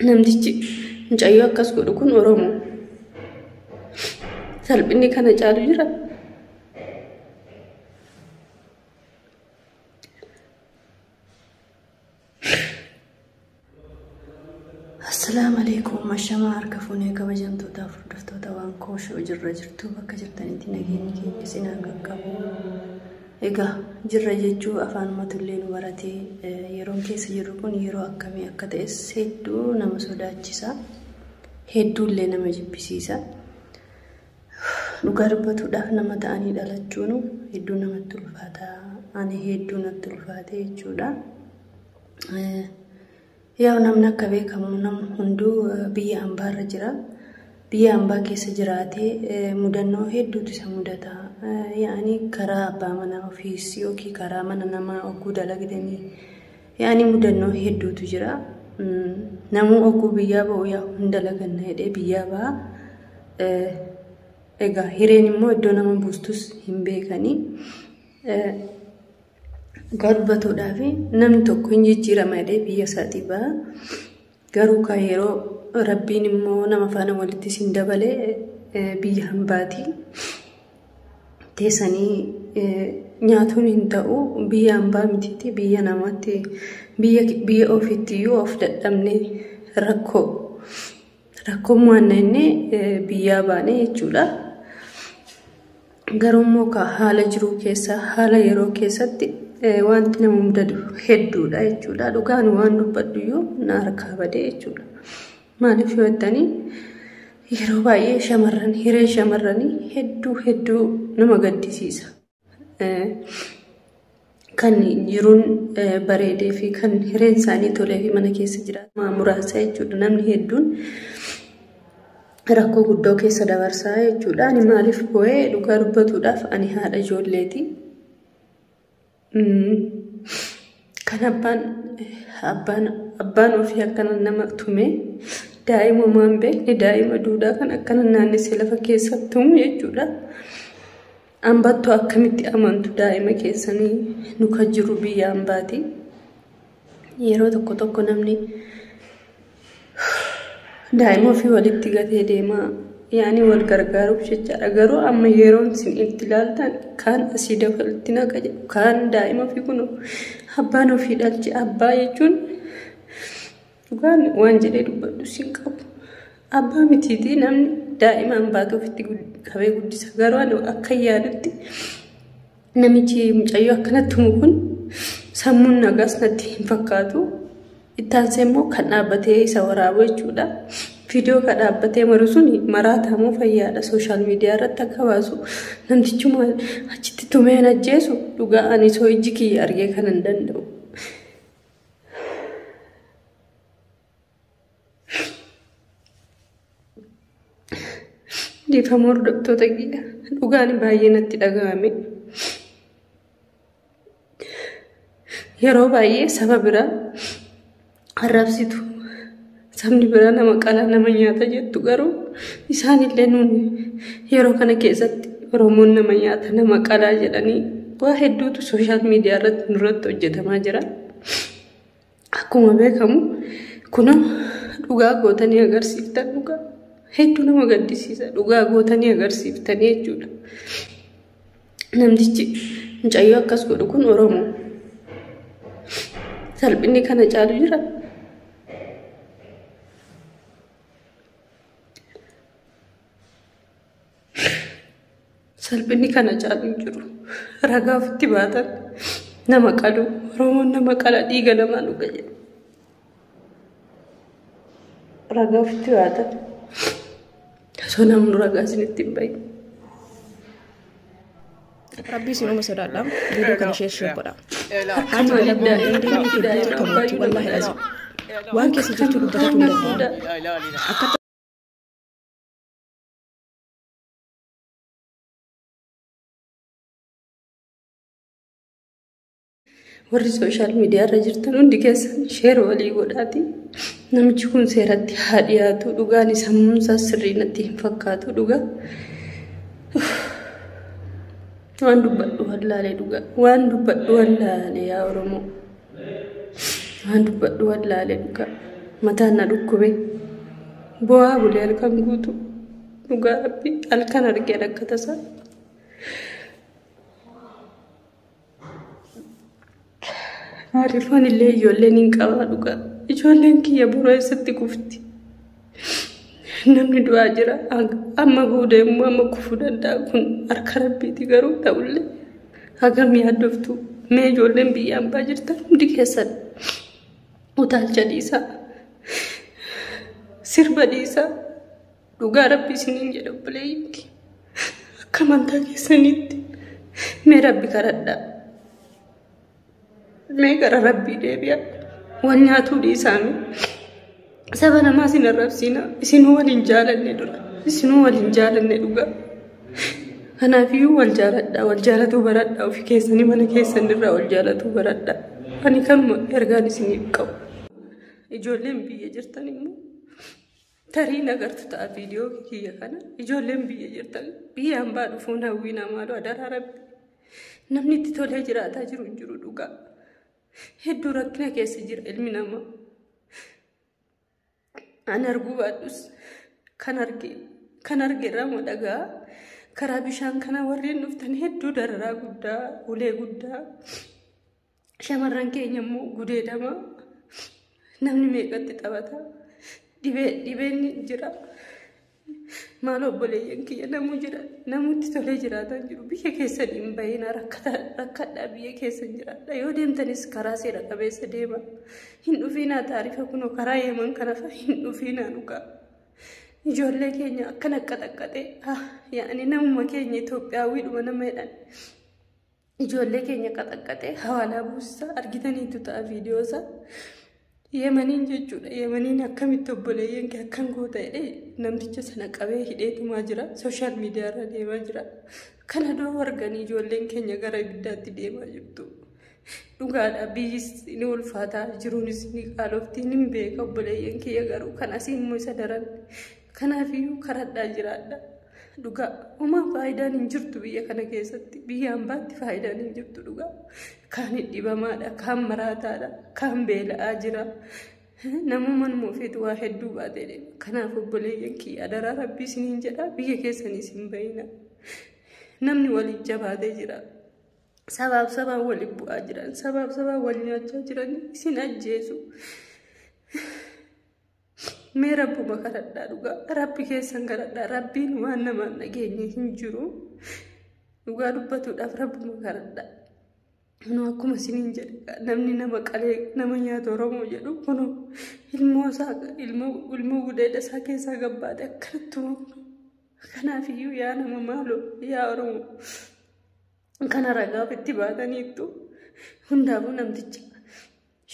Namtichi mucayyoo akkas godhu kun Oromoo. Salphinni kana caalu jira. Assalaamu alaikum ashamaa harka fuunee kabajamtootaaf hordoftoota waan kooshoo jirra jirtu bakka jirtanitti nageenyi keenya isin haa qaqqabu. Egaa jirra jechuu afaanumatu illee nu baratee yeroon keessa jirru kun yeroo akkamii akka ta'es hedduu nama sodaachisa. Hedduullee nama jibbisiisa. Dhugaa dubbatuudhaaf nama ta'anii dhalachuun hedduu namatti ulfaata. Ani hedduu natti ulfaate jechuudha. Yaa namni akka beekamu namni hunduu biyya hambaarra jira. Biyya hambaa keessa jiraatee mudannoo hedduutu isa mudata. Yaa'anii karaa abbaa manaa ofiis yookiin karaa mana namaa oguu dalagdanii yaa'anii mudannoo hedduutu jira. Namuu oguu biyyaa ba'u yaa hin dalaganna jedhee biyyaa ba'a. Egaa hireen immoo iddoo nama buustus hin beekanii. Dhugaa dubbatuudhaaf namni tokko hin jijjiirama jedhee biyya isaatii ba'a. Garuu kan yeroo rabbiin immoo nama faana walitti isin dabalee biyya hambaatii teessanii nyaatuun hin ta'u biyya hambaa mitiiti biyya namaatti biyya ofiitti iyyuu of dadhabnee rakkoo rakkoon waan inni biyyaa baane jechuudha. Garuu immoo haala jiruu keessa haala yeroo keessatti wanti nama mudatu hedduudha jechuudha. Dhugaan waan dubbadhu iyyuu na harkaa badee jechuudha. Maaliif yoo jettanii yeroo baay'ee shamarran hiree shamarranii hedduu hedduu nama gaddisiisa. Kan jiruun bareedee fi kan hireen isaanii tolee fi mana keessa jiraatu muraasa jechuudha. Namni hedduun rakkoo guddoo keessa dabarsaa jechuudha. Ani maaliif boo'ee dhugaa dubbatuudhaaf ani haadha ijoolleeti. Kan abbaan ofii akkana nama tume daa'ima waan beekne daa'ima duudhaa kan akkana naannessee lafa keessa tumu jechuudha. Ambattoo akkamitti amantu daa'ima keessanii nu kan jiru biyya ambaati. Yeroo tokko tokko namni daa'ima ofii walitti gatee deema. Yaani wal gargaaruuf jechaadha. Garuu amma yeroon isin itti ilaaltan kaan asii dabalitti naqa jedhu kaan daa'ima ofii kun abbaan ofii dhalche abbaa jechuun dhugaan waan jedhee dubbadhu siin qabu. Abbaa mitiitii namni daa'ima hambaatu ofitti qabee guddisa. Garuu ani akka yaadutti namichi mucayyoo akkanatti tumu kun sammuun nagaas natti hin fakkaatu. Ittaansee immoo kan dhaabbatee isa waraabu jechuudha. Viidiyoo kan dhaabbatee maru sun maraatamuu fayyaadha. Sooshaal miidiyaa irratti akka baasu namtichuma achitti tumeen ajjeesu dhugaa ani soo ijji kiyya argee kan hin danda'u. Dhiifama hordoftoota kiyya dhugaan baay'ee natti dhaga'ame. Yeroo baay'ee saba biraa arrabsitu. Sabni biraa nama qalaa nama nyaata jettu garuu isaanillee nuun yeroo kana keessatti Oromoon nama nyaata nama qalaa jedhanii waa hedduutu sooshaal miidiyaa irratti nurratti hojjetamaa jira. Akkuma beekamu kun dhugaa gootanii agarsiiftan dhugaa hedduu nama gaddisiisa dhugaa gootanii agarsiiftanii jechuudha. Namtichi mucayyoo akkas godhu kun Oromoo. Salphinni kana caalu jira. Salphinni kana caalu hin jiru. Ragaa ofitti baatan nama qalu Oromoon nama qala dhiiga namaa dhuga jedhu. Ragaa ofitti baatan osoo namni ragaa isinitti hin bahin. Rabbii isin uuma sodaadha. Viidiyoo kana share share godha. Harka Haati maaliif dalaguu hin daa'ima dandeenye hedduutu daa'ima akka abbaa mootii wallaahi duudhaa. azim. Waan keessa jirtu dubbatachuu hin dandeenye. Akka Warri sooshaal miidiyaa irra jirtan hundi keessan sheer walii godhaati. Namichi kun seeratti haa dhiyaatu. Dhugaan sammuun isaa sirrii natti hin fakkaatu dhugaa. Waan dubbadhu wallaalee dhugaa. Waan dubbadhu wallaalee yaa Oromoo. Waan dubbadhu wallaalee dhugaa. Mataan na dhukkube. Bu'aa bulee halkan guutuu. Dhugaa Rabbi halkan argeen akka tasaa. Maaliifan illee ijoolleen hin qabaa dhugaa. Ijoolleen kiyya boroo eessatti kufti? Namni du'aa jira. Amma booda immoo amma kufuu danda'a. Kun harka Rabbiiti garuu ta'ullee hagam yaaddoftu. Mee ijoolleen biyya ambaa jirtan hundi keessan utaalcha dhiisaa. Sirba dhiisaa. Dhugaa Rabbi isiniin jedha obboleeyyiin. Akka amantaa keessaniitti mee Rabbi kadhadhaa. Mee gara Rabbii deebi'aa. Wal nyaatuu dhiisaa. Saba namaa isin arrabsiina. Isinuu wal hin jaalanne dura. Isinuu wal hin jaalanne dhugaa. Kanaafiyyuu wal jaaladhaa. Wal jaalatuu baradhaa. Ofii keessanii mana keessanirraa wal jaalatuu baradhaa. Ani kanuma ergaan isiniif qabu. Ijoolleen biyya jirtan immoo tarii nagartu ta'a viidiyoo kiyya kana. Ijoolleen biyya jirtan biyya hambaa dhufuun hawwii namaa adaraa Rabbi. Namni itti tolee jiraataa jiru hin jiru dhugaa. Hedduu rakkina keessa jira ilmi namaa. An arguu baadhus kan arge irraa moo dhagaa karaa bishaan kanaa warreen dhuftan hedduu dararaa guddaa ulee guddaa shamarran keenya immoo gudeedama namni meeqatti taphata dhibeen jira. Maal obboleeyyan kiyya namuu jira namutti tolee jiraataa jiru biyya keessan hin bahin rakkadhaa biyya keessan jiraadha yoo deemtanis karaa seera qabeessa deema hin dhufiinaa taarifa kunoo karaa yeeman kana fa'a hin dhufiinaa dhugaa ijoollee keenya akkana qaxaqqaxee yaa'ani namuma keenya Itoophiyaawwiidhuma nama jedhan ijoollee keenya qaxaqqaxee hawaalaa buusisaa argitaniitu ta'a viidiyoo isaa. Yemaniin jechuudha. Yemaniin akkamitti obboleeyyan kee akkan goota jedhee namticha sana qabee hidheetumaa jira. Sooshaal miidiyaa irra deemaa jira. Kana dura arganii ijoolleen keenya gara ibiddaatti deemaa jirtu. Dhugaadha biyyis ni ulfaataa jiruunis ni qaalofti ni beeka obboleeyyan kiyya garuu kan asii immoo isa daran. Kanaafiyyuu karadhaa jiraadha. Dhugaa homaa faayidaan hin jirtu biyya kana keessatti biyya hambaatti faayidaan hin jirtu dhugaa. Kaan dhibamaadha, kaan maraataadha, kaan beela'aa jira. Namummaan ofiitu waa hedduu baatee deema. Kanaaf obboleeyyan kiyya adaraa Rabbii isiniin jedha biyya keessanii isin bahina. Namni waliin jabaatee jira. Sabaaf sabaan waliin bu'aa jiran, sabaaf sabaan wal nyaachaa jiran isin ajjeesu. Mee Rabbuma kadhadhaa dhugaa. Rabbi keessan kadhadhaa. Rabbiin waan namaan dhageenye hin jiru. Dhugaa dubbatuudhaaf Rabbuma kadhadhaa. Kunoo akkuma isiniin jedhe namni nama qalee nama nyaata Oromoo jedhu kunoo ilmoo isaa ilmoo gudeeda isaa keessaa gabbaate akkanatti. Kanaafiyyuu yaa nama maaloo yaa Oromoo kana ragaa ofitti baataniittu hundaafuu namticha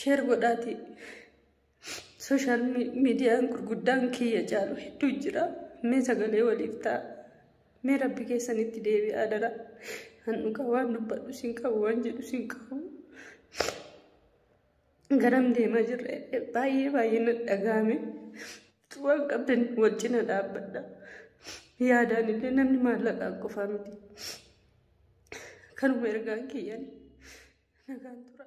sheer godhaatii. Sooshaal miidiyaan gurguddaan kiyya caalu hedduu jira. Mee sagalee waliif ta'a. Mee Rabbi keessanitti deebi'aa dara. An dhugaa waan dubbadhu sin qabu waan jedhu sin qabu. Garam deemaa jirra baay'ee baay'ee na dhagahame. Waan qabdan wal cina dhaabbadha. Yaadaan illee namni maallaqaan qofaa miti. Kanuma ergaan kiyyaan nagaan tura.